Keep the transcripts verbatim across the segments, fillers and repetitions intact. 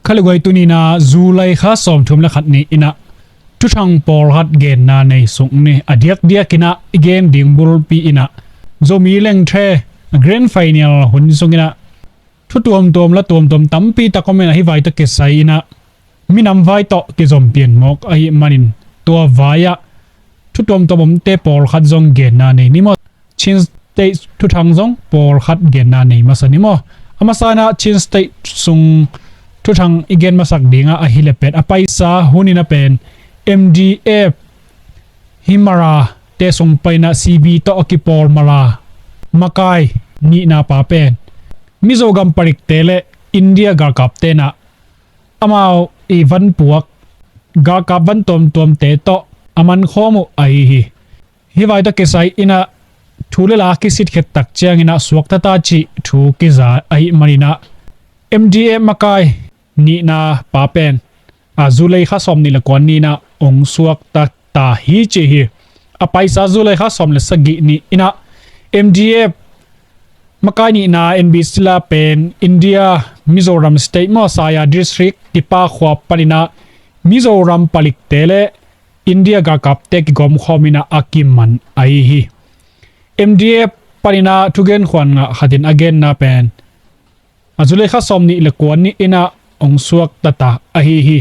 Kha le guai, tuni-in ah July kha sawmthum le khat ni-in ah thuthang pawlkhat genna nei suk ni. A diakdiak-in ah i gen ding bulpi-in ah Zomi Lengthe grand final hun sungin ah thu tuamtuam la tuamtuam tampi tak om in ah, hih vai tawh kisai-in ah minam vai tawh kizom pian mawk ahih manin, tua vai-ah thu tuamtuam omte pawlkhat zong genna nei ni maw? Chin State thuthang zong pawlkhat genna nei masa ni maw? A masa-in ah Chin State sung thuthang i gen masak ding a, ahih leh pen a paisa hun-in ah pen M D F, hih Mara te sung panin ah C B tawh a kipawl Mara makai nihna pa pen Mizo gam palikte le India galkapte'n ah amau i van puak, galkap van tuamtuamte tawh a mankhawm uh ahi hi. Hih vai tawh kisai-in ah thu le la kisitkhet tak ciangin ah suakta ta cih thu kiza ahih manin ah, M D F makai nihna pa pen a July kha sawmnih le kua ni-in ah hong suakta ta hi ci hi. A paisa July kha sawm le sagih ni-in ah M D F makai nihna N B C la pen India Mizoram State maw, Saya District, Tipa khua panin ah Mizoram palikte le India galkapte kigawmkhawm in ah a kiman ahi hi. M D F panin ah thugen khuan ngah khat in a genna pen a July kha sawmnih le kua ni-in ah hong suakta ta ahi hi.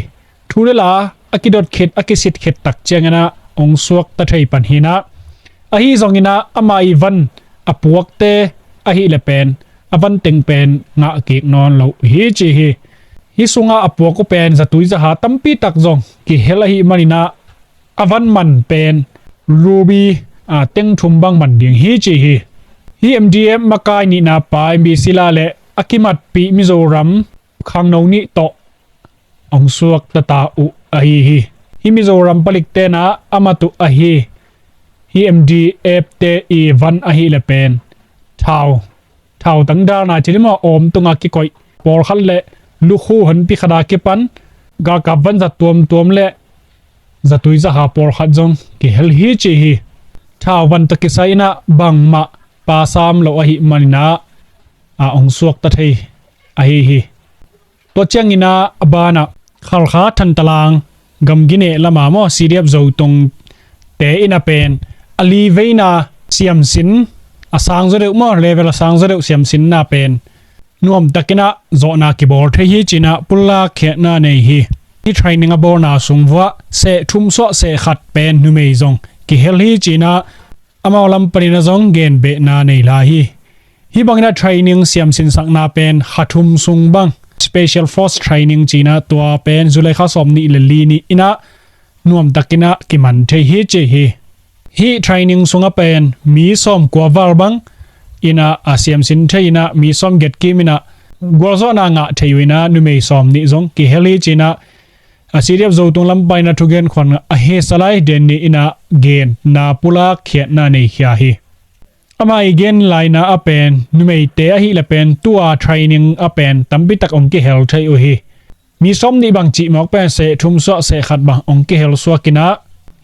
Thu le la a kidot khit, a kisitkhet tak ciangin ah hong suakta thei pan hi-in ah, ahi zongin ah ama i van a puakte ahih leh pen a van teng pen ngah kik nawn lo hi ci hi. Hih sungah a puak uh pen zatui zaha tampi tak zong kihel ahih manin ah a van man pen ruby, a, teng thum bang man ding hi ci hi. Hih M D F makai nihna pa M B C la le a kimatpih Mizoram khangno nih tawh hong suakta ta uh ahi hi. Hih Mizoram palikte'n ah a mat uh ahi hih M D F te i van ahih leh pen thau, thau tang dalna ci ni maw, awm tungah kikoih pawlkhat le lukhu honpi khat a kipan galkap van za tuamtuam le zatui zaha pawlkhat zong kihel hi ci hi. Thau van tawh kisai-in ah bangmah pasa om lo ahih manin ah a hong suakta thei ahi hi. Tua ciangin ah a banah Khalkha, Thantalang, gamgi neh lam ah maw, C D F Zotung te in ah pen a li veina siamsin, a sang zaw deuh maw, level a sang zaw deuh siamsinna pen nuamtakin ah zawhna kibawl thei hi ci-in ah pulak khiatna nei hi. Hih training a bawlna sung vuah seh thum suah seh khat pen numei zong kihel hi ci-in ah amau lam panin ah zong genbehna nei lai hi. Hih bangin ah training siamsinsakna pen kha thum sung bang, special force training ci-in ah, tua pen July kha sawmnih le li ni-in ah nuamtakin ah kiman thei hi ci hi. Hih training sungah pen mi sawmkua val bang in ah a siamsin thei in ah, mi sawmgiat kim in ah gualzawhna ngah thei uh in ah, numei sawmnih zong kihel hi ci-in ah a C D F Zotung lam panin ah thugen khuan ngah a hi Salai Denni in ah genna pulak khiatna nei khia hi. Ama i gen laina ah pen numeite ahih leh pen tua training ah pen tampi tak hong kihel thei uh hi. Mi sawmnih bang cih mawk pen seh thum suah seh khat bang hong kihel suak in ah,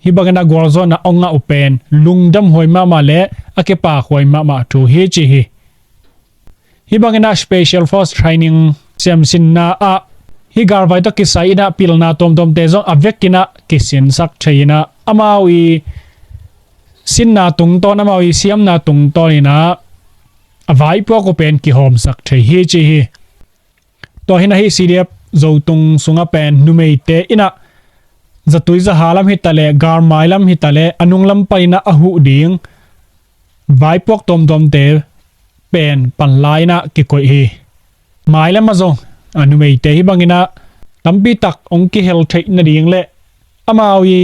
hih bangin ah gualzawhna hong ngah uh pen lungdam huai mahmah le a kipahhuai mahmah thu hi ci hi. Hih bangin ah special force training siamsinna ah hih galvai tawh kisai in ah pilna tuamtuamte zong a vekin ah kisinsak thei in ah, amau i sinna tungtawn, amau i siamna tungtawn in ah a vaipuak uh pen kihawmsak thei hi ci hi. Tua hi-in ah hih C D F Zotung sungah pen numeite in ah zatui zaha lam hi ta leh, galmai lam hi ta leh, a nung lam panin ah a huh ding vaipuak tuamtuamte pen panla in ah kikoih hi. Mai lam ah zong a numeite hih bangin ah tampi tak hong kihel theih nading le amau i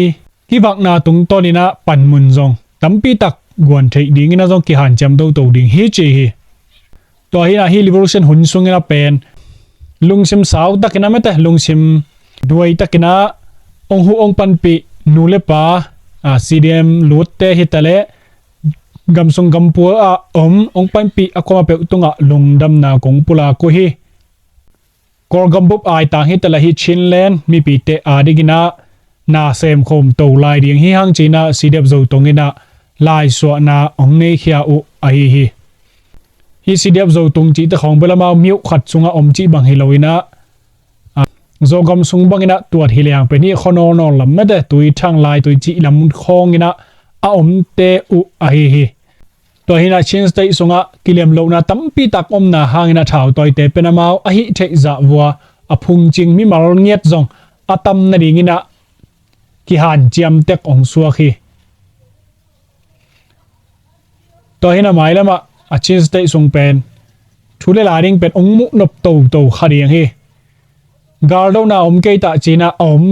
kivakna tungtawn in ah panmun zong tampi tak guan theih dingin ah zong kihanciam toto ding hi ci hi. Tua hi-in ah hih revolution hun sungin ah pen lungsim sau takin ah, mete lungsim duai takin ah hong huh hong panpih nu le pa, a, C D M lutte hi ta leh, gamsung gampua ah om hong panpih a kuamah peuh tungah lungdamna kong pulak uh hi. Kawlgam bup aitang hi ta leh, hih Chinland mipite a dingin ah na semkhawm to lai ding hi hang ci-in ah C D F Zotung in ah laisuahna hong neikhia uh ahi hi. Hih C D F Zotung cihte khawng bel amau myo khat sungah om cih bang hi lo-in ah, a, Zogam sung bangin ah tuat hi leng pen hih khua nawlnawl lam mate, Tuithang, Laitui cih lam khawngin ah a omte uh ahi hi. Tua hi in ah Chin State sungah kilem lohna tampi tak omna hangin ah thautawite pen amau a hih theih zah vua a phungcing mimal ngiat zong a tam nadingin ah kihanciam tek hong suak hi. Tua hi in ah mailamah a Chin State sung pen thu le la ding pen hong muh nop toto kha ding hi. Galdohna om kei ta ci-in ah a om,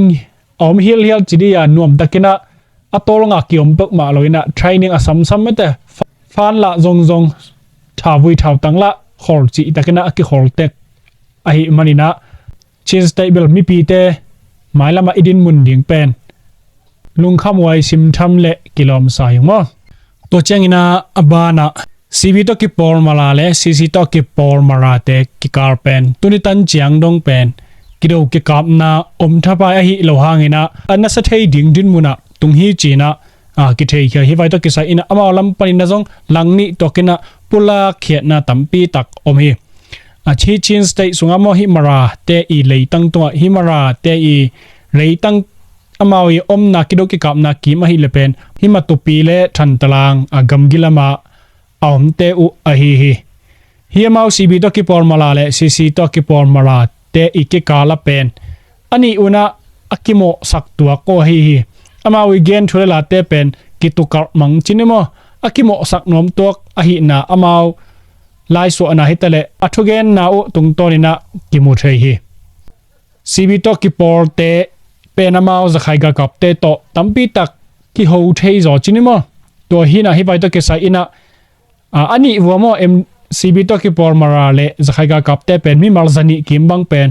a om hialhial ci dih a, nuamtakin ah a tawlnga kiom peuhmah loin ah training a samsam mate, fa-, fanlah zongzong thauvui thautang lah khol cihtakin ah a kikhol tek ahih manin ah Chin State bel mipite mailamah i dinmun ding pen lungkhamhuai, simtham le kilawmsa hi ung maw. Tua ciangin ah a banah C B tawh kipawl mala le C C tawh kipawl malate kikal pen tuni tan ciang dong pen kido kikapna om thapai ahih loh hangin ah a nasa thei ding dinmun ah tung hi ci-in ah, a, kitheikhia hi. Hih vai tawh kisai in ah amau lam panin ah zong langnih tuakin ah pulak khiatna tampi tak om hi. A, hih Chin State sungah maw, hih malate i leitang tungah, hih malate i leitang amau i omna kido kikapna kim ahih leh pen hih Matupi le Thantlang, a, gamgi lamah a omte uh ahi hi. Hih amau C B tawh kipawl mala le C C tawh kipawl malate i kikal ah pen a nih un ah a kimawhsak tuak uh ahi hi. Amau i gen thu le late pen kitukalh mang ci ni maw, a kimawhsak nuam tuak ahihna amau laisuahna hi ta leh a thugenna uh tungtawnin ah kimu thei hi. C B tawh kipawlte pen amau Zakhai galkapte tawh tampi tak kiho thei zaw ci ni maw. Tua hi in ah hih vai tawh kisai in ah, a, a nih vua maw, em, C B tawh kipawl mala le Zakhai galkapte pen mimal zanih kim bang pen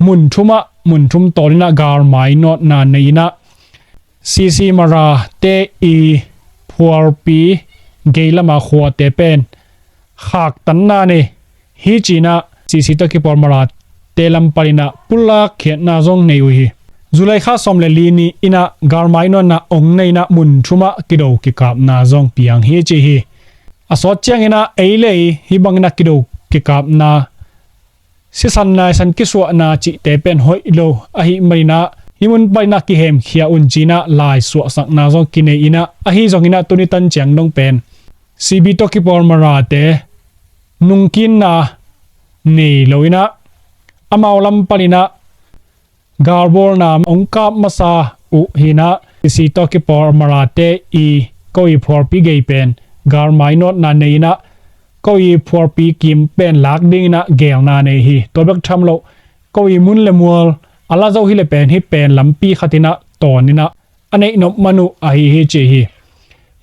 mun thumah, mun thum tawlin ah galmai nawtna nei in ah C C malate i phualpi gei lama khuate pen khaktanna nei hi ci-in ah C C tawh kipawl malate lam panin ah pulak khiatna zong nei uh hi. July kha sawm le li ni in ah galmai nawtna ong nei in ah mun thumah kido kikapna zong piang hi ci hi. A sawt ciangin ah ei le ei hih bangin ah kido kikapna, sisan naisan kisuahna cihte pen hoih lo ahih manin ah hih mun panin ah kihemkhia un ci-in ah laisuahsakna zong kinei in ah, ahi zongin ah tuni tan ciang dong pen C B tawh kipawl malate nungkinna nei loin ah amau lam panin ah galbawlna ong kap masa uh hi in ah, C C tawh kipawl malate i ko i phualpi gei pen galmai nawtna nei in ah, ko i phualpi kim pen lak dingin ah geelna nei hi. Tua bek tham lo, ko i mun le mual a la zo hi leh pen hih pen lampi khatin ah tawnin ah a neih nop man uh ahi hi ci hi.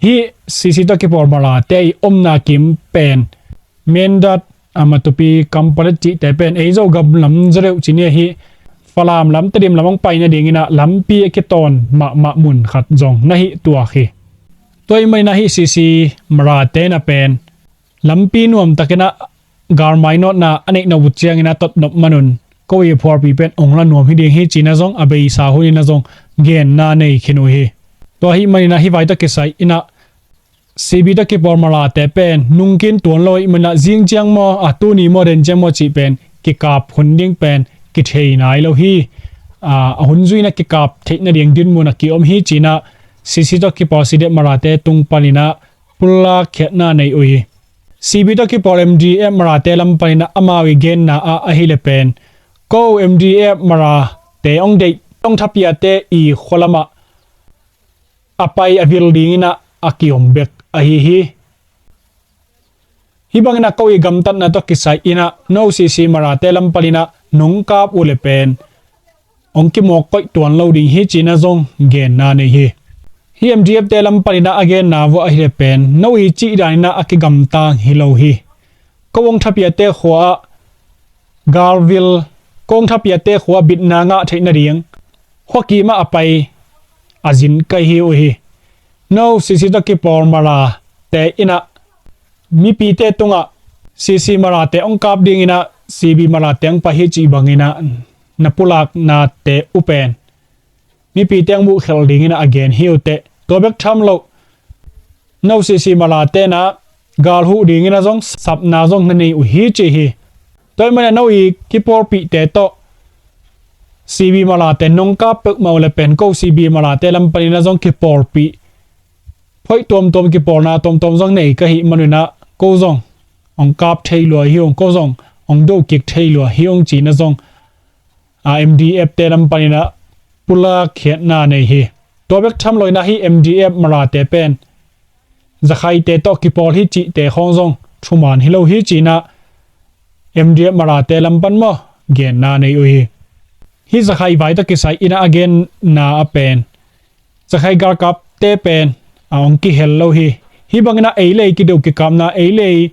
Hih C C tawh kipawl malate i omna kim pen Mindat, a, Matupi, Kanpetlet cihte pen ei Zogam lam zaw deuh ci ni hi. Falam lam, Tedim lam hong pai nadingin ah lampi a kitawn mahmah mun khat zong na hi tuak hi. Tua ahih manin ah hih C C malate na pen lampi nuamtakin ah galmai nawtna a neih nop uh ciangin ah tot nop man un ko i phualpi pen ong la nuam hi ding hi ci-in ah zong a beisa hunin ah zong genna nei khin uh hi. Tua ahih manin ah hih vai tawh kisai in ah C B tawh kipawl malate pen nungkin tuan lo ahih manin ah zing ciang maw, a, tuni maw, den ciang maw cih pen kikap hun ding pen kithei nai lo hi. A, a hun zui in ah kikap theih nading dinmun ah kiom hi ci-in ah C C tawh kipawl C D F malate tung panin ah pulak khiatna nei uh hi. C B tawh kipawl M D F malate lam panin ah amau i genna ah ahih leh pen ko M D F malate ong deih, ong thapiate i khua lamah a pai a vil dingin ah a kiom bek ahi hi. Hih bangin ah ko i gamtatna tawh kisai in ah no C C malate lam panin ah nong kap uh leh pen ong kimawk koih tuan lo ding hi ci-in ah zong genna nei hi. Hih M D F te lam panin ah a genna vua ahih leh pen no i cih danin ah a kigamtang hi lo hi. Ko ong thapiate khua ah galvil, ko ong thapiate khua ah bitna ngah theih nading khua kimah a pai a zin kei hi uh hi. No C C tawh kipawl malate in ah mipite tungah C C malate ong kap dingin ah C B malate ong pai hi cih bangin ah na pulaknate uh pen mipite ong muhkhelh dingin ah a gen hi uh teh. Tua bek tham lo, no C C malate in ah gal huh dingin ah zong sapna zong na nei uh hi ci hi. Tua ahih manin ah no i kipawlpihte tawh C B malate nong kap peuhmah uh le pen ko C B malate lam panin ah zong kipawlpih, phoih tuamtuam kipawlna tuamtuam zong nei ka hih man un ah ko zong hong kap thei lua hi ung, ko zong hong do kik thei lua hi ung ci-in ah zong a M D F te lam panin ah pulak khiatna nei hi. Tua bek tham loin ah hih M D F malate pen Zakhaite tawh kipawl hi cihte khawng zong thuman hi lo hi ci-in ah M D F malate lam pan maw genna nei uh hi. Hih Zakhai vai tawh kisai in ah a genna ah pen Zakhai galkapte pen a hong kihel lo hi. Hih bangin ah ei le ei kido kikapna, ei le ei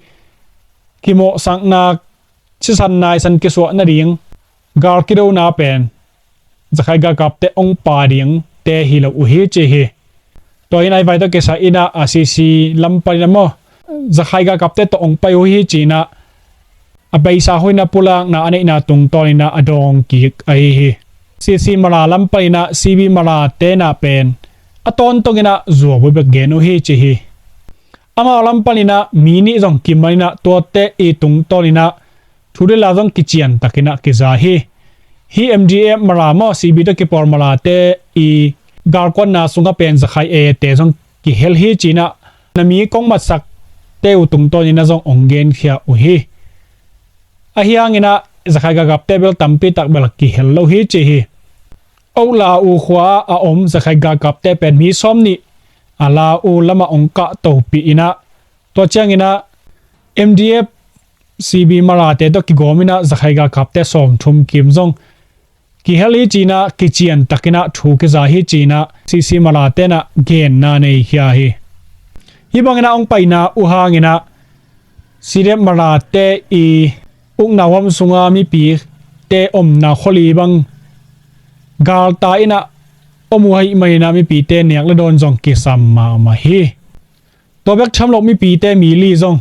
kimawhsakna, sisan naisan kisuah nading gal kidona pen Zakhai galkapte hong pia dingte hi lo uh hi ci hi. Tua hi-in ah hih vai tawh kisai in ah a C C lam panin ah maw Zakhai galkapte tawh hong pai uh hi ci-in ah a beisa hun ah pulakna a neihna tungtawnin ah a dawng kik ahi hi. C C mala lam panin ah C B malate in ah pen a tawntungin ah zuau uh bek gen uh hi ci hi. Amau lam panin ah mi nih zong kimanin ah tuate i tungtawnin ah thu le la zong kiciantakin ah kiza hi. Hih M D F mala maw C B tawh kipawl malate i galkuanna sungah pen Zakhai A te zong kihel hi ci-in ah na mi kong matsakte uh tungtawnin ah zong hong genkhia uh hi. Ahi hangin ah Zakhai galkapte bel tampi tak bel kihel lo hi ci hi. Ola uh khua-ah a om Zakhai galkapte pen mi sawm nih a la uh lamah hong kahtohpih in ah tua ciangin ah M D F C B malate tawh kigawmin ah Zakhai galkapte sawmthum kim zong kihel hi ci-in ah kiciantakin ah thu kiza hi ci-in ah C C malate in ah genna nei khia hi. Hih bangin ah hong paina uh hangin ah C D F malate i ukna huam sunga mipite omna khuali bang galtai in ah om uh ahih manin ah mipite nek le dawn zong kisam mahmah hi. Tua bek tham loh mipite mi li zong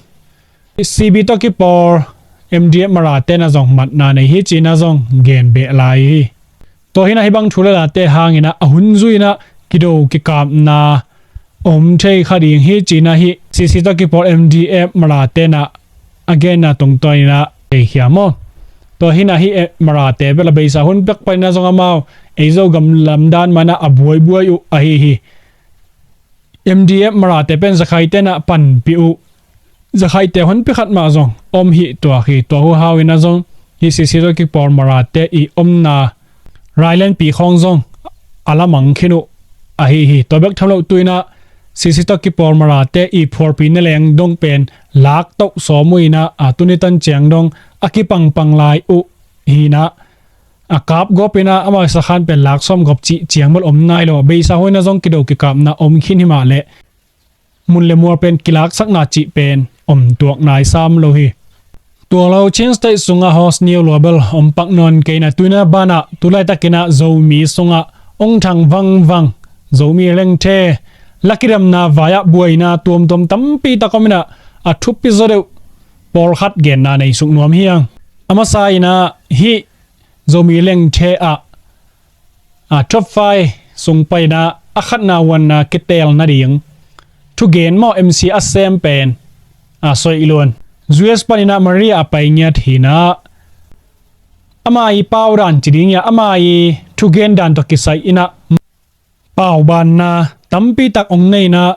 C B tawh kipawl M D F malate in ah zong matna nei hi ci-in ah zong gen beh lai hi. Tua hi-in ah hih bang thu le late hangin ah a hun zui-in ah kido kikapna om thei kha ding hi ci-in ah hih C C tawh kipawl M D F malate in ah a genna tungtawnin ah theikhia maw. Tua hi-in ah hih malate bel a beisa hun pek panin ah zong amau ei Zogam lam dan mah in ah a buaibuai uh ahi hi. M D F malate pen Zakhaite in ah panpih uh, Zakhaite honpi khat mah zong om hi tuak hi. Tua uh hangin ah zong hih C C tawh kipawl malate i omna railenpi khawng zong a lamang khin uh ahi hi. Tua bek tham loh tu-in ah C C tawh kipawl malate i phualpi naleng dong pen lak toh sawm uh in ah a tuni tan ciang dong a kipangpang lai uh hi-in ah a kap gawp in ah amau sakhan pen lak sawm gawp cih ciang bel om nai lo. Beisa hun ah zong kido kikapna om khin hi mah leh mun le mual pen kilaksakna cih pen om tuak nai sam lo hi. Tua lo Chin State sungah Hawsniu lua bel om pak nawn kei in ah tu-in ah banah tu laitakin ah Zomi sungah hong thang vangvang Zomi lengthe la kidemna vai-ah buaina tuamtuam tampi tak om in ah a thupi zaw deuh pawlkhat genna nei suk nuam hi hang. A masa in ah hih Zomi lengthe ah a top five sung panin ah a khatna huanna kiteel nading thugen maw M C a sem pen a Soih Lun, U S panin ah Maria a pai ngiat hi-in ah ama i pau dan ci ding hi a, ama i thugen dan tawh kisai in ah paubanna tampi tak hong nei in ah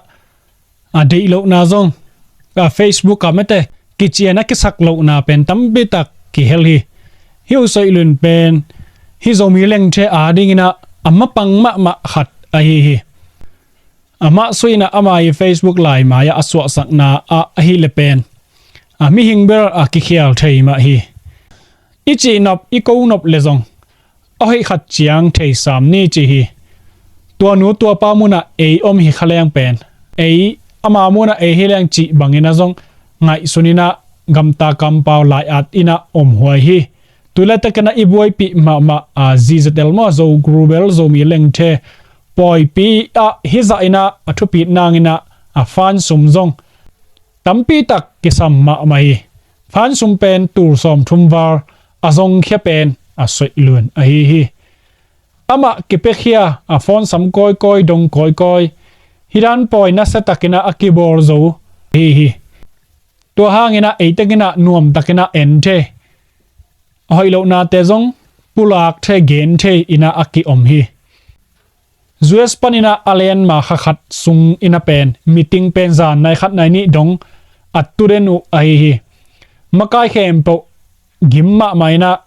a deih lohna zong a Facebook ah mete kician a kisak lohna pen tampi tak kihel hi. Hih uh Soih Lun pen hih Zomi lengthe adingin ah a mapang mahmah khat ahi hi. Amah sui in ah ama i Facebook laimai ah a suahsakna ah ahih leh pen a mihing bel a kikhial thei mah hi. I cih nop i ko nop le zong a hoih khat ciang thei sam ni ci hi. Tua nu tua pa munah ei om hi kha leng pen ei ama munah ei hi leng cih bangin ah zong ngaihsun in ah gamta kampau lai-at in ah om huai hi. Tu laitakin ah i buaipih mahmah a Z Z L maw, Zo Global Zomi Lengthe pawipi ah hih zah in ah a thupit nangin ah a fan sum zong tampi tak kisam mahmah hi. Fan sum pen tul sawmthum val a zongkhia pen a Soih Lun ahi hi. Amah kipiakhia a phone sam kawikawi dong kawikawi hih dan pawi nasia takin ah a kibawl zo ahi hi. Tua hangin ah ei tengin ah nuam takin ah en thei a hoih lohnate zong pulak thei, gen thei in ah a kiom hi. U S panin ah a lenma kha khat sungin ah pen meeting pen zan nai khat nai nih dong a tu den uh ahi hi. Makai khempeuh gim mahmah in ah,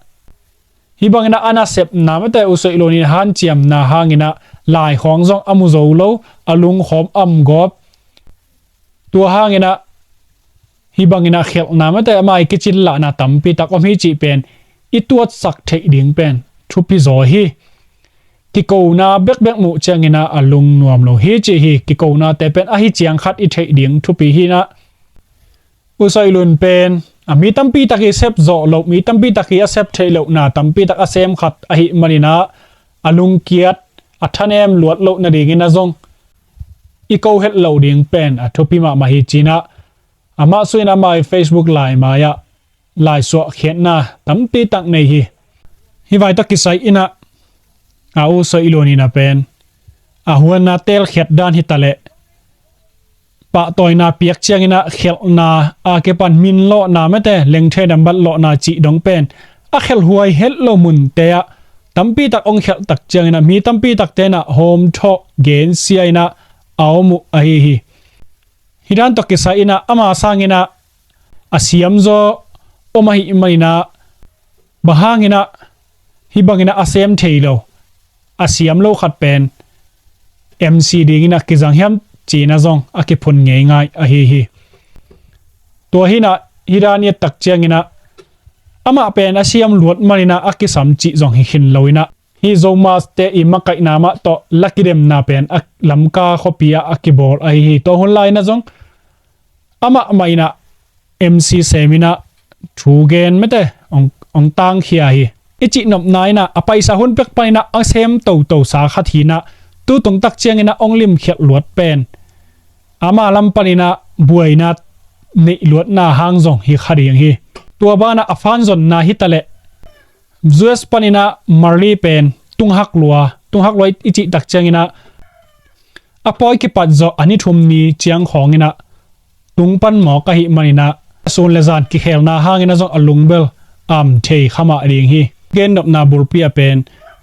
hih bangin ah a nasepna mate U Soh Lun in hanciamna hangin ah laikhawng zong a mu zo lo, a lungkhawm a om gawp. Tua hangin ah hih bangin ah khelhna mate ama i kicin lahna tampi tak om hi cih pen i tuatsak theih ding pen thupi zaw hi. Kikona bekbek muh ciangin ah a lungnuam lo hi cih hi. Kikonate pen ahi ciang khat i theih ding thupi hi in ah, U Soh Lun pen a mi tampi tak i sep zawh loh, mi tampi tak i a sep theih lohna tampi tak a sem khat ahih manin ah a lungkiat, a thanem luat loh nadingin ah zong i ko het lo ding pen a thupi mahmah hi ci in ah, amah sungin ama i Facebook lai mai-ah laisuah khiatna tampi tak nei hi. Hih vai tawh kisai in ah a U Soh Lun in ah pen a huanna telkhiat dan hi taleh, pahtawina piak ciangin ah khelhna a kipan min lawhna mate, lengthe nambat lawhna cih dong pen a khelhuai het lo munte ah tampi tak hong khelh tak ciangin ah mi tampi takte in ah hawmthawh gensia in ah a om uh ahi hi. Hih dan tawh kisai in ah ama sangin ah a siamzaw om ahih manin ah, bang hangin ah hih bangin ah a sem thei lo, a siam lo khat pen M C dingin ah kizang hiam ci in ah zong a kiphun ngeingai ahi hi. Tua hi in ah hih dan i et tak ciangin ah amah pen a siam luat manin ah a kisam cih zong hi khin lo in ah, hih Zomaste i makaihna mah tawh la kidemna pen a Lamka khuapi ah a kibawl ahi hi. Tua hun lai in ah zong amah mah in ah M C sem in ah thu gen mate hong, hong tangkhia hi. I cihnopna in ah a paisa hun pek panin ah a sem toto sa khat hi in ah, tu tung tak ciangin ah hong limkhialh luat pen ama lam panin ah buaina neih luatna hang zong hi kha ding hi. Tua banah a fan zonna hi taleh, U S panin ah Marley pen tunghak lua, tunghak lua i cih tak ciangin ah a pawi kipat zawh a ni thum ni ciang khawngin ah tung pan mawk ahih manin ah sun le zan kikhelna hangin ah zong a lungbel am thei kha mah ding hi. Gennopna bulpi ah pen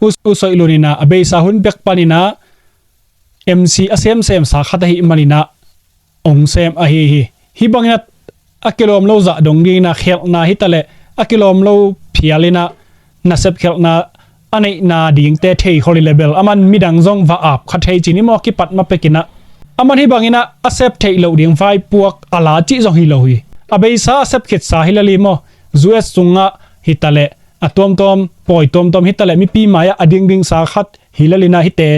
U, U Soh Lun in ah a beisa hun pek panin ah M C a semsem sa khat ahih manin ah hong sem ahi hi. Hih bangin ah a kilawm lo zah dong dingin ah khelhna hi taleh a kilawm lo phial in ah nasep khelhna a neihna dingte thei khol hi leh bel aman midang zong va ap kha thei ci ni maw, kipat ma pek in ah. Aman hih bangin ah a sep theih loh ding vaipuak a la cih zong hi lo hi. A beisa a sep khitsa hi lel hi maw, U S sungah hi taleh a tuamtuam, pawi tuamtuam hi taleh mipi mai-ah a dingding sa khat hi lel in ah hihte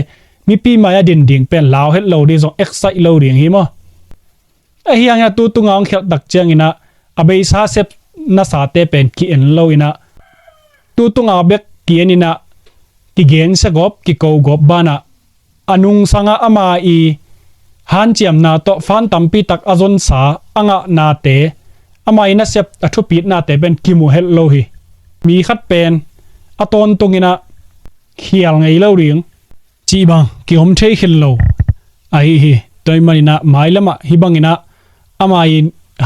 mipi mai-ah din ding pen lau het lo ding, zong excite lo ding hi maw. Ahi hangin ah tu tunga hong khialh tak ciangin ah a beisa sep nasate pen ki-en lo in ah, tu tunga bek ki-en in ah kigensia gawp, kiko gawp banah a nungsangah ama i hanciamna tawh fan tampi tak a zonsa a ngahnate, ama i nasep a thupitnate pen kimu het lo hi. Mi khat pen a tawntung in ah khial ngei lo ding cih bang kiom thei khin lo ahi hi. Tua ahih manin ah mailam ah hih bangin ah ama i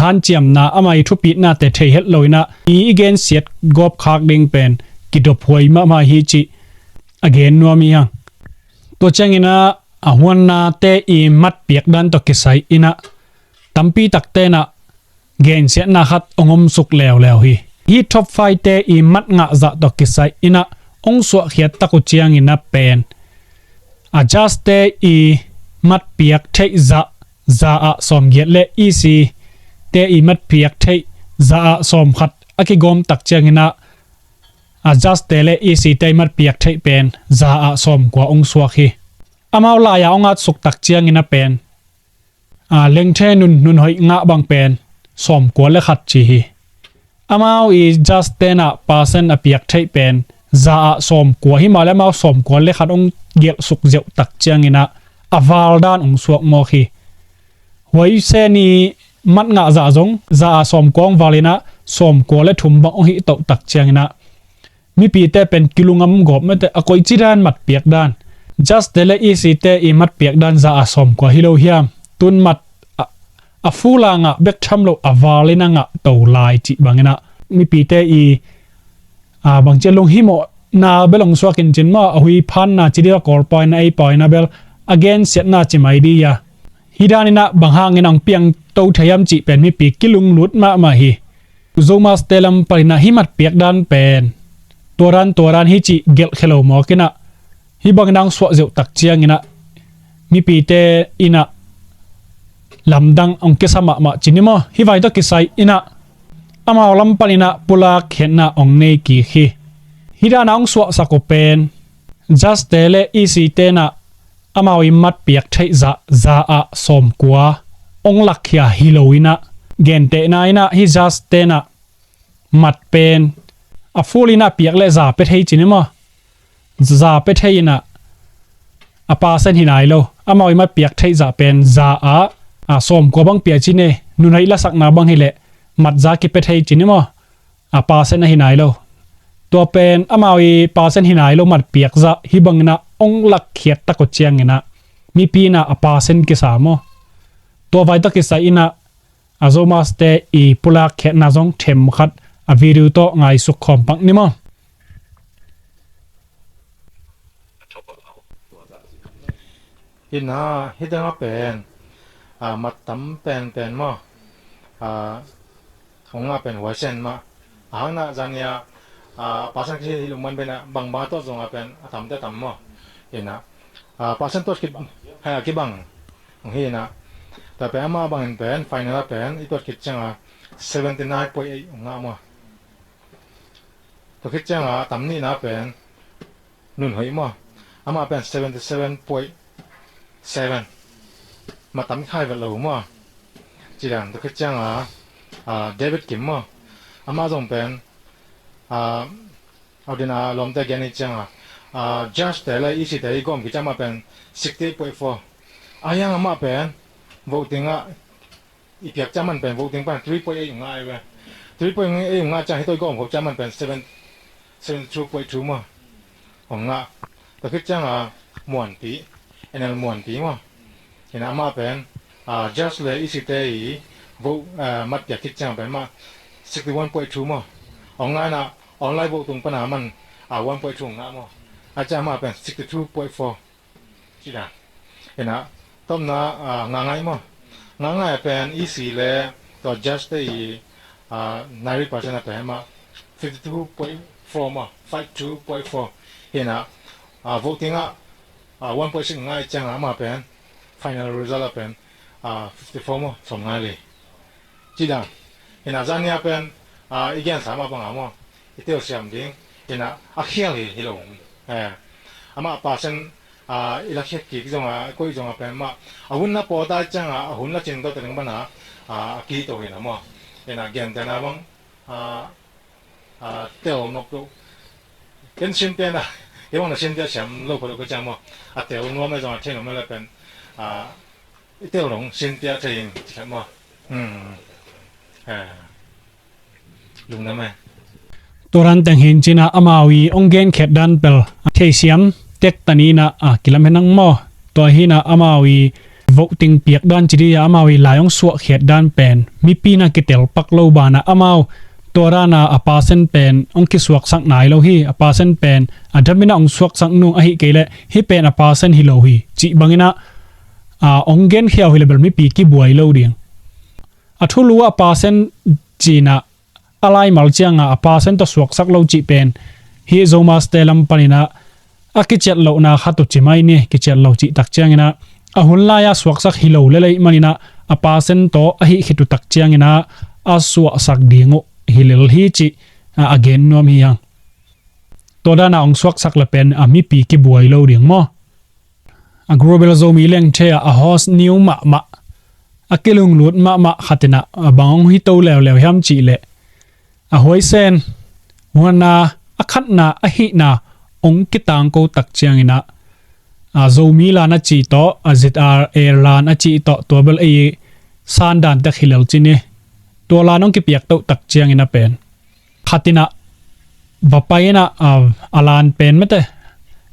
hanciamna, ama i thupitnate thei het lo in ah mi i gensiat gawp khak ding pen kidophuai mahmah hi cih a gen nuam hi hang. Tua ciangin ah a huannate i matpiak dan tawh kisai in ah tampi takte in ah gensiatna khat hong omsuk leuleu hi. Hih top five-te i mat ngah zah tawh kisai in ah hong suahkhiat tak uh ciangin ah pen a judge-te i matpiak theih zah, za ah sawmgiat le E C-te i matpiak theih za ah sawmkhat a kigawm tak ciangin ah a judge-te le E C-te i matpiak theih pen za ah sawmkua hong suak hi. Amau lai-a hong atsuk tak ciangin ah pen a lengthe nun, nun hoih ngah bang pen sawmkua le khat ci hi. Amau i judge-te in ah percent a piak theih pen za ah sawmkua hi mah leh amau sawmkua le khat hong gelhsuk zeuh tak ciangin ah a val dan hong suak mawk hi. Huaisen i mat ngah zah zong za ah sawmkua hong val in ah sawmkua le thum bang hong hih toh tak ciangin ah mipite pen kilungam gawp mate, a koici dan matpiak dan. Judge-te le E C-te i matpiak dan za ah sawmkua hi lo hiam? Tun mat a, a full-a ngah bek tham lo, a val in a ngah to lai cih bangin ah mipite i, a, bangci a lunghimawh na bel hong suak in cin maw, a hui phanna ci dih a, Kawl pau in a, ei pau in a bel a gensiatna ci mai dih a. Hih dan in a bang hangin a hong piang to thei hiam cih pen mipi kilunglut mahmah hi. Zomus te lam pan in a hih mat piak dan pen tua dan tua dan hi cih gelh khia lo mawk in a, hih bangin a hong suah zeuh tak ciangin a mipite in a lamdang hong kisa mahmah ci ni maw. Hih vai tawh kisai in a amau lam pan in a pulak khiatna hong nei kik hi. Hih dan a hong suahsak uh pen judge te le E C te in a amau i mat piak theih zah, za ah sawmkua hong lakkhia hi lo in a, gentehna in a hih judge te in a mat pen a full in a piak le za pia thei ci ni maw. Za pia thei in a, a percent hi nai lo. Amau i mat piak theih zah pen za ah, a, sawmkua bang pia ci ni, nunhoih lasakna bang hi leh mat za kipia thei ci ni maw. A percent a hi nai lo. Tua pen amau i percent hi nai lo mat piak zah hih bangin a hong lakkhiat tak uh ciangin a mipi in a a percent kisa maw. Tua vai tawh kisai in a a Zomus te i pulak khiatna zong them khat a video tawh ngaisuk khawm pak ni maw. Hih na, hih dang a pen, a, mat tam penpen maw. A, hong ngah pen huaisen mah. A hang na zan ni a, a, percent kisi hi lo man pen a, bangbang a tuat zong a pen a tamte tam maw. Hih na, a, percent tuat khit, ha, kibang hong hi na. Tua pen amah bangin pen final a pen i tuat khit ciang a seventy nine point eight hong ngah maw. Tua khit ciang a tam nihna pen nunhoih maw. Amah pen seventy seven point seven. Mat tam khai vet lo maw. Ci dan tua khit ciang a, a, David Kim maw. Amah zong pen, a, a ding a lawmte gen i ciang a, a, judge te le E C te i gawm khit ciang amah pen sixty eight point four. A hiang amah pen voting ah i piak ciang man pen voting pan three point eight hong ngah ai ve. Three point eight hong ngah ciang hih tawh i gawm khop ciang man pen seven, seventy two point two maw. Hong ngah. Tua khit ciang a Muanpi, N L Muanpi maw. Hih na amah pen, a, judge le E C te i vote, a, mat piak khit ciang pen mah sixty one point two maw. Hong ngah in a online vote tung pan a man, a, one point two hong ngah maw. A ciang amah pen sixty two point four. Ci dan. Hih na, tawpna, a, Ngaingai maw. Ngaingai a pen E C le tua judge te i, a, ninety percent a pen mah fifty two point four maw, five two point four. Hih na, a, voting ah, a, one point six ngai ciang a amah pen final result a pen, a, fifty four maw, sawmnga le. Ci dan. Hih na zan ni a pen, a, i gensa mah bang a maw. I telsiam ding. Hih na a khial hi, hi lo. Eh, amah percent, a, i lakkhiat kik zong a, koih zong a pen mah. A hun na pawt a ciang a, a hun la cin to te ding bang a, a, a kito hi na maw. Hih na gentehna bang, a, a, tel nop lo. Ken sin te na, kei bang na sin te siam lo ko lo ko ciang maw. A tel nuam e zong a thei nuam e le pen, a, i tel dong sin te a thei in, ci khat maw. Hmm. Eh. Lungdam e. Tua dan teng hi in cin a amau i hong genkhiat dan pel a theisiam tek ta ni in a, a, kilam hen ang maw. Tua hi in a amau i voting piak dan ci dih a amau i lai hong suahkhiat dan pen mipi in a kitel pak lo ban a amau tua dan a a percent pen hong kisuaksak nai lo hi, a percent pen a dam in a hong suaksak nung ahih kei leh hih pen a percent hi lo hi cih bang in a, a, hong genkhia uh hi leh bel mipi kibuai lo ding. A thulu a percent ci in a a laimal ciang a a percent tawh suaksak lo cih pen hih Zomus te lam pan in a a kiciat lohna khat uh ci mai ni, kiciat lo cih tak ciangin a a hun lai a suaksak hi lo lel ahih man in a a percent tawh ahih khit uh tak ciangin a a suahsak ding uh hi lel hi cih a, a gen nuam hi hang. Tua dan a hong suaksak le pen a mipi kibuai lo ding maw. A Global Zomi Lengthe ah a host new mahmah, a kilunglut mahmah khat in a, a bang hong hi to leuleu hiam cih leh a huaisen, huan a, a khatna, a hihna hong kitangko tak ciangin a, a Zomi lan a cih tawh, a Z R A lan a cih tawh, tua bel ei san dan tek hi lel ci ni. Tua lan hong kipiak toh tak ciangin a pen khat in a va pai in a, a, a lan pen mate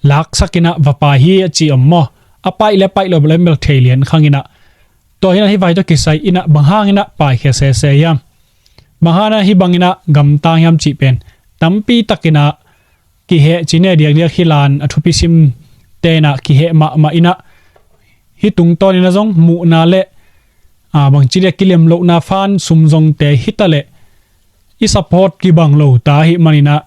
laksak in a va pai hi a ci om maw. A paih le paih lo bel em bel thei lian khang in a. Tua hi in a hih vai tawh kisai in a bang hang in a paikhia sese hiam. Bang hang in a hih bang in a gamtang hiam cih pen tampi tak in a kiheh ci ne diakdiak hi lan a thupi sim tenah kiheh mahmah inah hi tungtawn inah zong muhna le a, bangci dia kilem lohna fan sum zongte hita leh i support kibang lo ta hi maninah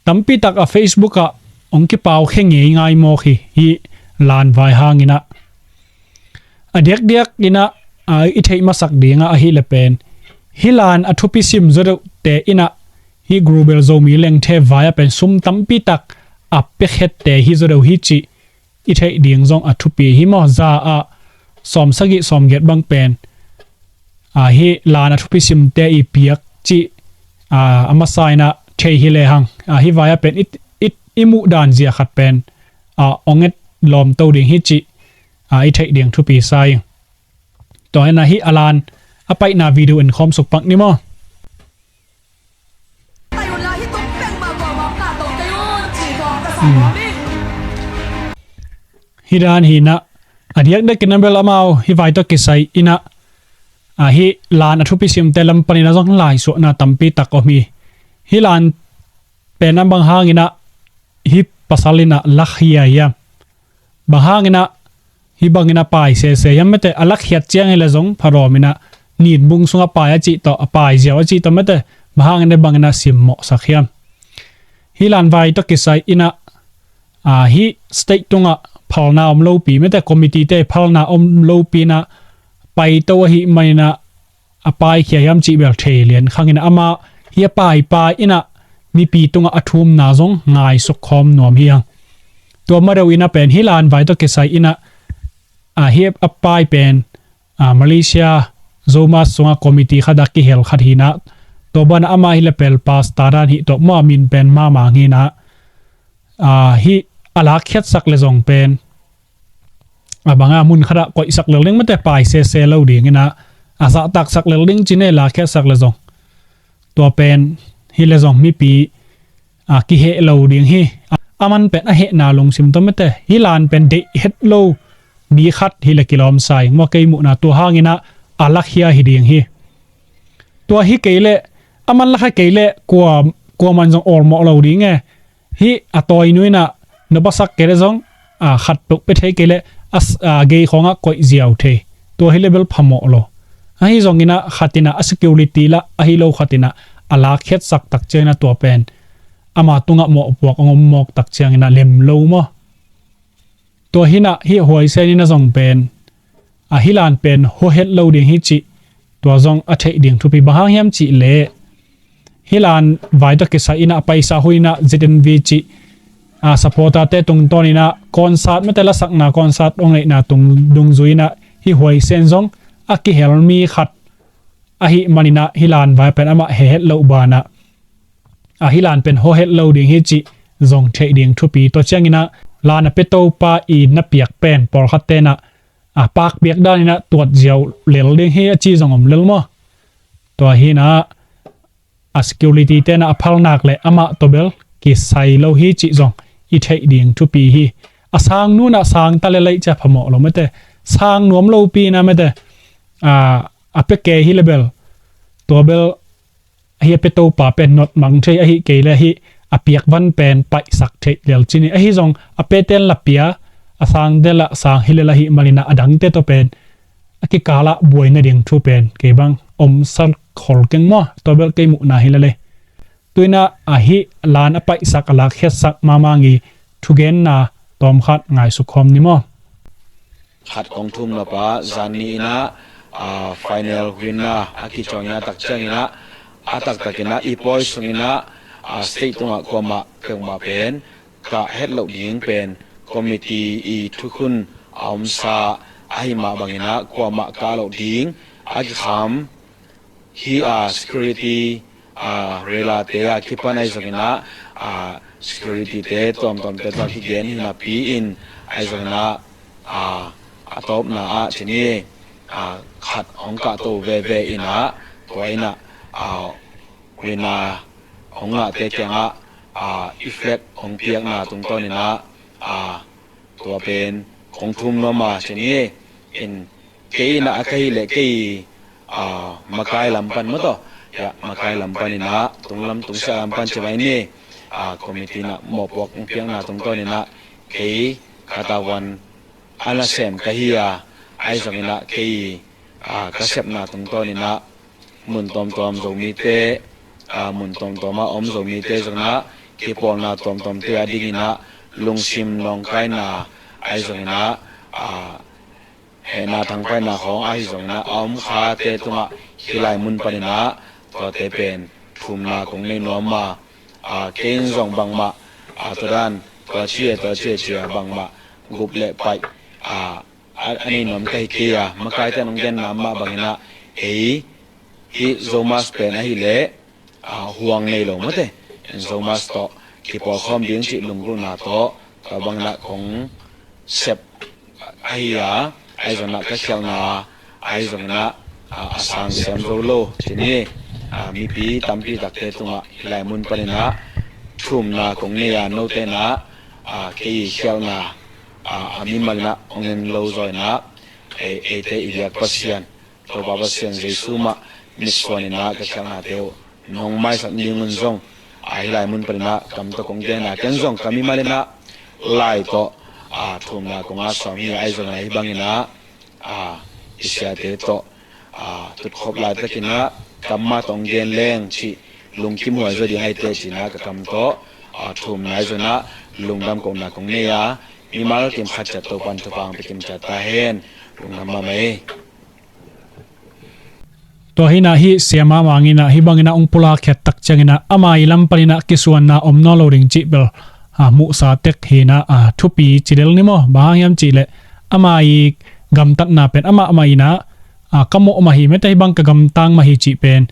tampi tak a Facebook ah hong kipau khe ngei ngai mawk hi hi lan vai hanginah a diakdiak inah a, i theih masak dingah ahi le pen hi lan a thupi sim zaw deuhte inah hi Global Zomi Lengthe vai ah pen sum tampi tak a piakhette hi zaw deuh hi cih i theih ding zong a thupi hi maw? Za ah sawm sagih sawm giat bang pen a, hi lan a thupi simte i piak cih a, a masa inah thei hi lehang a, hi vai ah pen i, i, i muh dan zia khat pen a, ong et lawmto ding hi cih a, i theih ding thupi sa ing. Tua hinah hi a lan a paihna video en khawm suk pak ni maw? Hi dan hinah a diakdiak inah bel amau hi vai tawh kisai inah a, hi lan a thupi simte lam paninah zong laisuahna tampi tak om hi. Hi lan pen a bang hanginah hi pasal inah lak hiam? Bang hanginah hi bangin a pai sese hiam mete, a lakkhiat ciang hi le zong phadawm inah nitbung sungah pai a cih tawh, a pai ziau a cih tawh mete, bang hangin hi bangin a simmawhsak hiam? Hi lan vai tawh kisai inah a, hi state tungah phalna om lopi mete, committee te phalna om lopi inah paito ahi maninah a paikhia hiam cih bel thei lian khangin amah hi a paipai inah mipi tungah a thumna zong ngaisuk khawm nuam hi hang. Tua madeuh inah pen hi lan vai tawh kisai inah a, hi a pai pen a, Malaysia Zomi sungah committee khat a kihel khat hinah tua banah amah hi le pel pasta dan hi tawh maw, min pen Mamang hinah a, hi a lakkhiatsak le zong pen a banga mun khatah koihsak lel ding mete, pai sese lo ding inah a zahtaksak lel ding ci ne, lakkhiatsak le zong tua pen hi le zong mipi a, kiheh lo ding hi. A, aman pen a hehna lungsim tawh mete, hi lan pen deih het lo mi khat hi le kilawm sa ing maw, kei muhna tua hanginah a lakhia hi ding hi. Tua hi kei leh aman lakha kei leh kua, kuaman zong awlmawh lo ding e. Hi a tawi nu inah na basak kei le zong a, khat peuh pia thei kei le a, a, gei khawngah koih ziau thei. Tua hi le bel phamawh lo. Ahi zong inah khat inah a security lah ahi lo khat inah a lakkhiatsak tak ciang inah tua pen ama tungah mawhpuak a om mawk tak ciang inah lem lo maw? Tua hinah hi huaisen inah zong pen a, hi lan pen hohet lo ding hi cih tua zong a theih ding thupi. Bang hang hiam cih leh hi lan vai tawh kisai inah paisa hu inah Z N V cih a, supporter te tungtawn inah concert mete, lasakna concert ong neihna tung dungzui inah hi huaisen zong a kihel mi khat ahi maninah hi lan vai pen amah hehet loh banah a, hi lan pen hohet lo ding hi cih zong theih ding thupi. Tua ciang inah lan a pia topa i na piak pen pawlkhat tenah a, pakpiak dan inah tuat ziau lel ding hi a ci zong om lel maw? Tua hinah a, security tenah a phalnak le amah tawh bel kisai lo hi cih zong i theih ding thupi hi. A sang nu inah sang ta le laih cia phamawh lo mete, sang nuam lopi inah mete a, a pia kei hi le bel tua bel hi a pia topa pen notmang thei, ahi kei le hi a piak van pen paihsak theih lel ci ni. Ahi zong a pia ten la pia, a sang ten la sang hi le la hi maninah a dangte tawh pen a kikalah buai nading thu pen kei bang om sa khol keng maw? Tua bel kei muhna hi le le. Tuinah a, hi lan a paihsak, a lakkhiatsak Mamang i thugenna tawmkhat ngaisuk khawm ni maw? Khat kong thum nop a, zan ni inah a, final winner a kicawn inah tak ciang inah a taktak inah i pawi sung inah a, state tungah kuamah peuhmah pen kah het loh ding pen committee i thukhun a omsa ahi mah bang inah kuamah kah loh ding a kikham hi a, security a, rela te a kipan ahi zong inah a, security te tuamtuam te tawh kigen hi napi in ahi zong inah a, a tawpna ah ci ni a, khat hong kahto veve inah tua inah a, winner hong ngahte kiangah a, i flag hong piakna tungtawn inah a, tua pen kong thum nuam a ci ni. In kei inah a ka hih leh kei a, makai lam pan maw taw, ya, makai lam pan inah tunglam tungsiah lam pan ci mai ni. a, committee in ah mawhpuak hong piakna tungtawn in ah kei ka tavuan a nasem ka hi a, ahi zongin ah kei, a, ka sepna tungtawn in ah mun tuamtuam Zomite, a, mun tuamtuam ah om Zomite zong in ah kipawlna tuamtuamte a dingin ah lungsim nawngkaina ahi zongin ah, a, hehna thangpaihna khawng ahi zongin ah a om khate tungah hih lai mun panin ah tuate pen thumna kong nei nuam a, a, kei in zong bangmah, a, tua dan tua ci e tua ci e ci a bangmah gup le paih, a, a, a nei nuam ka hi kei a, makaite in hong genna mah bangin ah ei hih Zomus pen ahih leh, a, huang nei lo mate, Zomus tawh kipawlkhawm ding cih lunggulhna tawh tua bangin ah kong sep ahi a, ahi zongin ah ka khialhna ahi zongin ah, a, a sang siam zo lo ci ni. A, mipi tampi takte tungah hih lai mun panin ah thumna kong nei a, note in ah, a, kei i khialhna, a, a mimal in ah hong en lo zaw in ah, ei, eite i biak Pasian Topa Pasian Jesu mah mitsuan in ah ka khialhnate uh nong maisak ding un zong, a, hih lai mun panin ah kam tawh kong gen a, ken zong ka mimal in ah lai tawh, a, thumna kong a sawm hi a, ahi zongin ah hih bangin ah, a, i siate tawh, a, tutkhop laitakin ah kam mah tawh hong gen leng cih lungkim huai zaw ding ahi teh ci in ah ka kam tawh, a, thumna ahi zongin ah lungdam kohna kong nei a, mimal kim khat ciat Topa'n thupha hong pia kim ciat ta hen. Lungdam mahmah ei. Tua hi in ah hih Sia Mang Mang in ah hih bangin ah hong pulak khiat tak ciangin ah ama i lam panin ah kisuanna om nawn lo ding cih bel, a, muhsa tek hi in ah, a, thupi ci lel ni maw? Bang hang hiam cih leh ama i gamtatna pen amah mah in ah, a, ka mawh mah hi mate, hih bang ka gamtang mah hi cih pen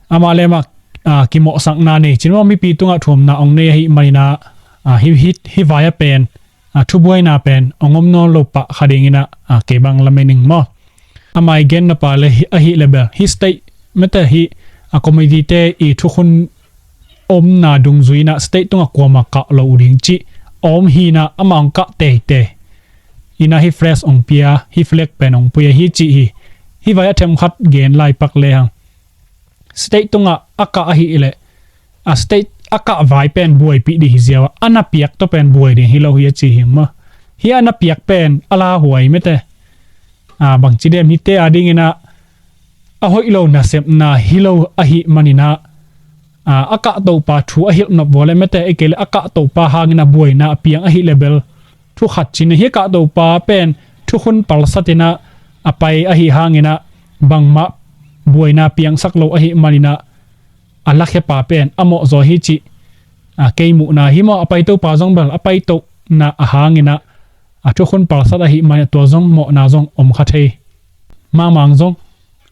amah le amah, a, kimawhsakna nei ci ni maw? Mipi tungah thumna hong nei ahih manin ah, a, hih, hih, hih vai ah pen, a, thubuaina pen hong om nawn lo pah kha dingin ah, a, kei bang lamen ing maw? Ama i genna pa le hi, ahih leh bel hih state mate hih, a, committee-te i thukhun omna dungzui in ah state tungah kuamah kah lo uh ding cih a om hi in ah amah hong kah teitei in ah hih flag hong pia, hih flag pen hong pui ahi cih hi. Hih vai ah themkhat gen lai pak lehang, state tungah a kah ahih leh, a, state a kah vai pen buaipih ding hi ziau a, a na piak tawh pen buai ding hi lo hi a ci hi maw? Hih a na piak pen a lauhuai mate, a, bangci dem, hihte a dingin ah a hoih lo nasepna hi lo ahih manin ah, a, a kahtopa thu a hilh nop vua le mate, ei kei le a kahtopa hangin a buaina a piang ahih leh bel thu khat ci ni. Hih kahtopa pen thukhun palsat in ah a pai ahih hangin ah bangmah buaina piangsak lo ahih manin ah a lakhia pa pen a mawh zaw hi cih, a, kei muhna hi maw? A paitopa zong bel a paitohna a hangin ah, a, thukhun palsat ahih manin ah tua zong mawhna zong om kha thei. Mang Mang zong,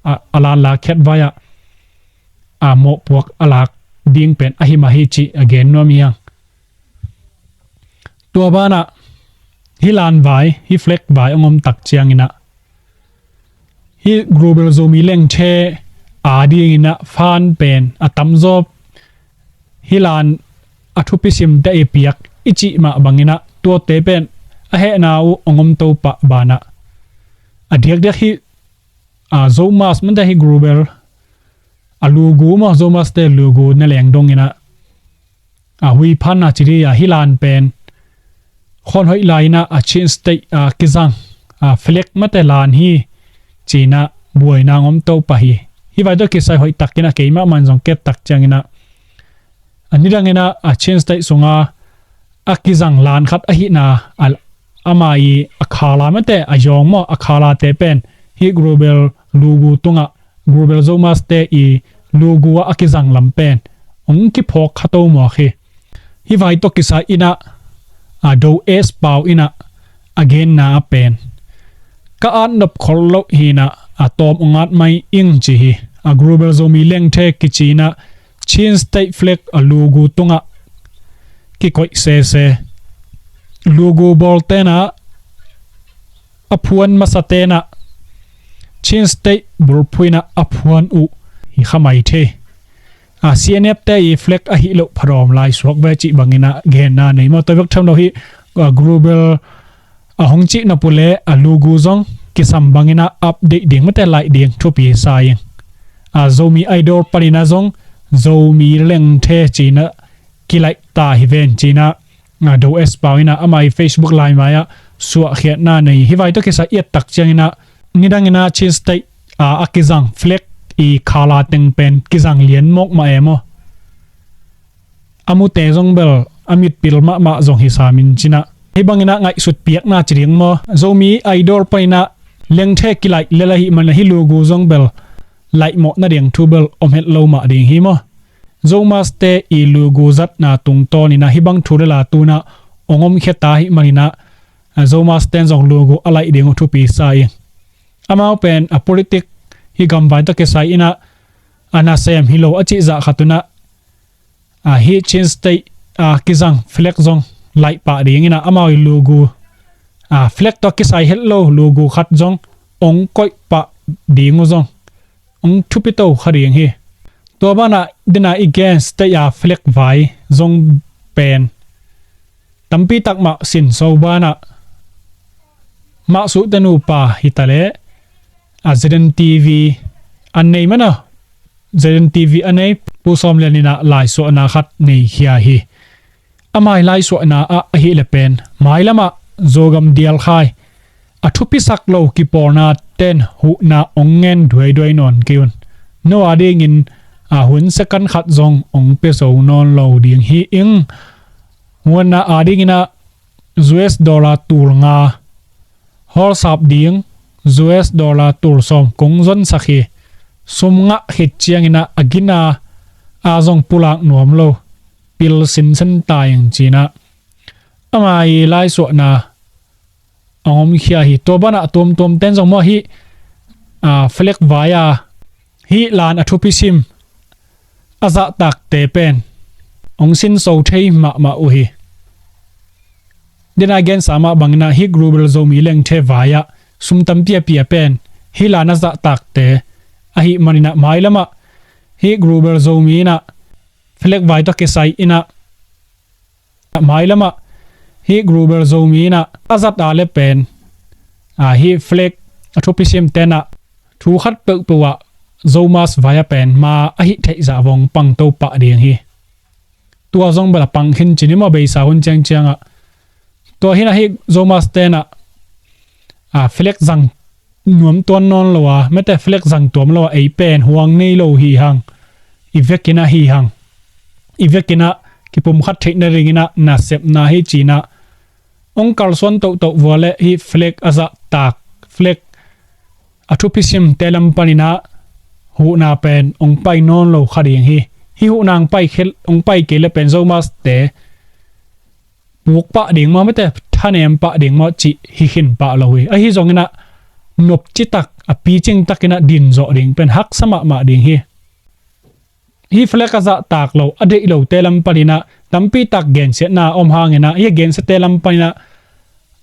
a, a lan lak khiat vai ah, a, mawhpuak a lak ding pen ahi mah hi cih a gen nuam hi hang. Tua banah hih lan vai, hih flag vai hong om tak ciangin ah hih Global Zomi Lengthe a dingin ah fan pen a tamzaw hih lan a thupi simte i piak i cih mah bangin ah tuate pen a hehna uh hong om to pah banah a diakdiak hih, a, Zomus mate, hih Global a logo maw, Zomus-te logo na leng dongin ah, a, huiphanna ci ding a, hih lan pen khawnhoih lai in ah, a, Chin State, a, kizang, a, flag mate lan hi ci in ah buaina hong om to pah hi. Hih vai tawh kisai hoih takin ah keimah man zong ka et tak ciangin ah, a, nidangin ah, a, Chin State sunga a kizang lan khat ahihna, a, ama i a khala mate, a yawng maw, a khalate pen hih Global logo tungah, Global Zomus-te i logo ah a kizang lam pen hong kiphawk kha to mawk hi. Hih vai tawh kisai in ah, a, Do Es Pau in ah a genna ah pen ka at nop khol loh hi in ah, a, tawm hong at mai ing ci hi. A, Global Zomi Lengthe kici in ah Chin State flag, a, logo tungah kikoih sese. Logo bawlte'n ah, a phuan masate'n ah Chin State bulphuh in ah a phuan uh hi kha mai thei. A, C N F-te i flag ahi loh phadawm lai suak ve cih bangin ah genna nei maw? Tua bek tham lo hih, a, Global, a, hong cih nop uh leh, a, logo zong kisam bangin ah update ding mate, laih ding thupi sa ing. A, Zomi Idol panin ah zong Zomi Lengthe ci in ah kilaih ta hi ven cinah, a, Do Es Pau inah ama i Facebook laimai ah suahkhiatna nei hi. Vai tawh kisai i et tak cianginah nidang inah Chin State a, a kizang flag i khala teng pen kizang lian mawk mah e maw. A mute zong bel a mitpil mahmah zong hi samin cinah. Hih banginah ngaihsut piakna ci ding maw. Zomi Idol paninah lengthe kilaih lel ahih manah hih lugu zong bel laihmawh nading thu bel om het lo mah ding hi maw. Zomaste i lugu zatna tungtawninah hih bang thu lel a tunah ong omkhia ta ahih maninah, a, Zomasten zong lugu a laih ding uh thupi sa ing. Amau pen a politic hih gamvai tawh kisai inah a nasem hi lo a cih zah khat unah, a, hih Chin State a kizang flag zong laih pah dinginah amau i lugu, a, flag tawh kisai het lo lugu khat zong ong koih pah ding uh zong ong thupito kha ding hi. Tua banah dena i gen state a flag vai zong pen tampi tak mah sinso banah mah suhte nupa hitaleh a Z N T V a nei mana Z N T V a nei Pu Sawm Lian inah laisuahna khat nei khia hi. Amai laisuahna ah ahih le pen mailamah Zogam dialkhai a thupisak lo kipawlna ten huhna ong ngen duaiduai nawn kei un. No a dingin a hun second khat zong ong pia zo nawn lo ding hi ing. Huanna a dinginah U S dollar tul nga hawlsap ding, U S dollar tul sawm kong zonsak hi. Sum ngah khit cianginah a gina a zong pulak nuam lo pil sinsen ta ing cinah ama i laisuahna a omkhia hi. Tua banah tuamtuam ten zong maw hih, a, flag vai a hih lan a thupisim a zahtakte pen ong sinso thei mahmah uh hi. Dena gensa mah banginah hih Global Zomi lengthe vai ah sum tampi a pia pen hih lan a zahtakte ahih maninah mailamah hih Global Zomi inah flag vai tawh kisai inah mailamah hih Global Zomi inah a zat a le pen, a, hih flag a thupisim tenah thu khat peuhpeuh ah Zomas vai a pen ma ahih theih zah vong pangto pah ding hi. Tua zong bel a pang khin cin hi maw beisa hun ciangciangah. Tua hinah hih Zomas tenah, a, flag zang nuam tuan nawn lo a mete flag zang tuam lo a ei pen huang nei lo hi hang. I vekinah hi hang. I vekinah kipumkhat theih nadinginah nasepna hi cinah ong kalsuan tohtoh vua le hih flag a zahtak flag a thupisimte lam paninah huhna pen ong pai nawn lo kha ding hi. Hih huhna ong pai kei le pen Zomaste puk pah ding maw mete thanem pah ding maw cih hi khin pah lo hi. Ahi zonginah nopcitak a picing takinah din zawh ding pen haksa mahmah ding hi. Hih flag a zahtak lo a deih lote lam paninah tampitak gensiatna a om hanginah hih gensiate lam paninah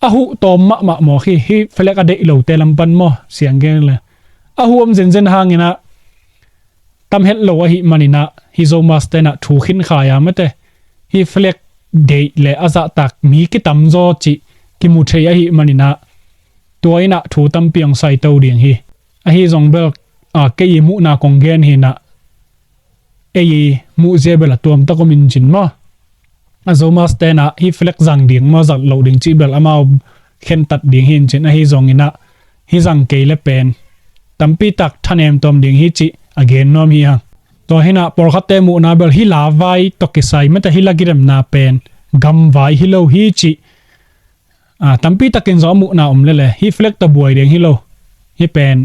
a huh tawm mahmah maw khi hih flag a deih lote lam pan maw siang gen le a huh om zenzen hanginah tam het lo ahih maninah hih Zomas tenah thu khin khai a mete hih flag deih le a zahtak mi kitamzaw cih kimu thei ahih maninah tua inah thu tampi ong saito ding hi. Ahi zong bel, a, kei i muhna kong gen hinah ei i muhzia bel a tuamtak om in cin maw. A Zomas tenah hih flag zang ding maw zat loh ding cih bel amau khentat ding hi in cin ahi zonginah hih zang kei le pen tampitak thanem tawm ding hi cih a gen nuam hi hang. Tua hinah pawlkhatte muhna bel hih la vai tawh kisai mete hih la gidemna pen gam vai hi lo hi cih, a, tampi takin zawh a muhna om lele hih flag tawh buai ding hi lo. Hih pen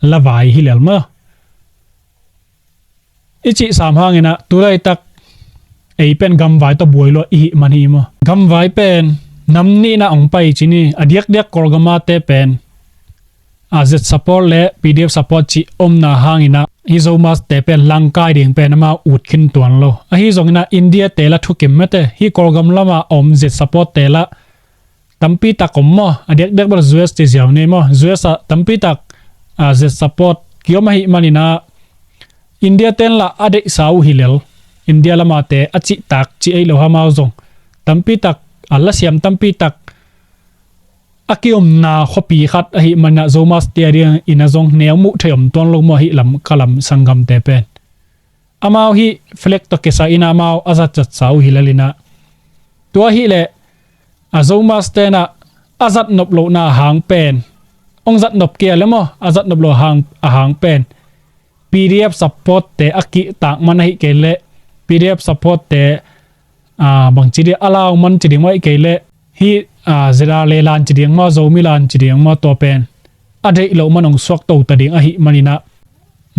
la vai hi lel maw. I cih sam hanginah tulaitak ei pen gam vai tawh buai lo i hih man hi maw. Gam vai pen nam nihna ong pai cin hi a diakdiak Kawlgamate pen a Z support le P D F support cih omna hanginah hih Zomaste pen langkai ding pen amau ut khin tuan lo. Ahi zonginah India te la thukim mete hih Kawlgam lamah om Z support te la tampitak om maw a diakdiak bel U S te ziau nei maw U S ah tampitak, a, Z support kiom ahih maninah India ten lah a deihsa uh hi lel. India lamate a cihtak cih ei lo hamau zong tampitak a lasiam tampitak a kiomna khuapi khat ahih manah Zomas tia ding ina zong neu muh thei om tuan lo maw hih lam ka lam sanggamte pen. amau hih flag tawh kisai inah amau a zat zatsa uh hi lel inah. Tua hileh a ZOMUS tenah a zat nop lohna a hang pen, hong zat nop kei a le maw, a zat nop loh a hang, a hang pen PDF support te a kihtak man ahi kei leh, PDF support te, a, bangci ding, a lau man ci ding maw ahi kei leh, hih, a, ZRA lan ci ding maw, Zomi lan ci ding maw, tua pen a deih loh man hong suak to ta ding ahi man inah,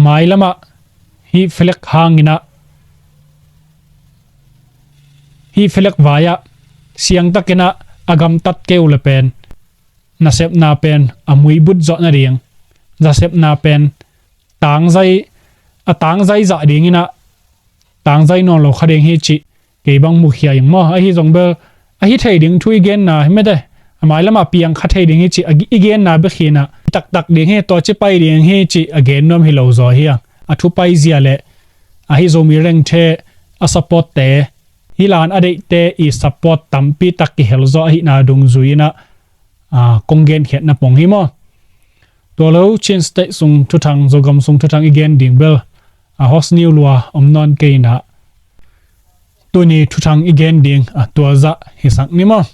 mailamah hih flag hang inah, hih flag vai-ah siangtak inah a gamtat kei uh le pen, nasepna pen a muibut zawh nading, nasepna pen tangzai, a tangzai zah ding inah, tangzai nawn lo kha ding hi cih kei bang mukhia ing maw. Ahi zong bel, ahi thei ding thu i genna hi mete, a mailamah piang kha thei ding hi cih a, i genna bek hi inah, taktak ding hi, tua ci pai ding hi cih a gen nuam hi lo zaw hi a. A thu pai zia le ahi Zomi Rengthe a support te, hih lan a deihte i support tampi tak kihel zaw ahihna dungzui inah, a, kong genkhiatna pong hi maw. Tua lo Chin State sung thuthang, Zogam sung thuthang i gen ding bel, a, host niu lua om nawn kei inah, tuni thuthang i gen ding, a, tua zah hisak ni maw.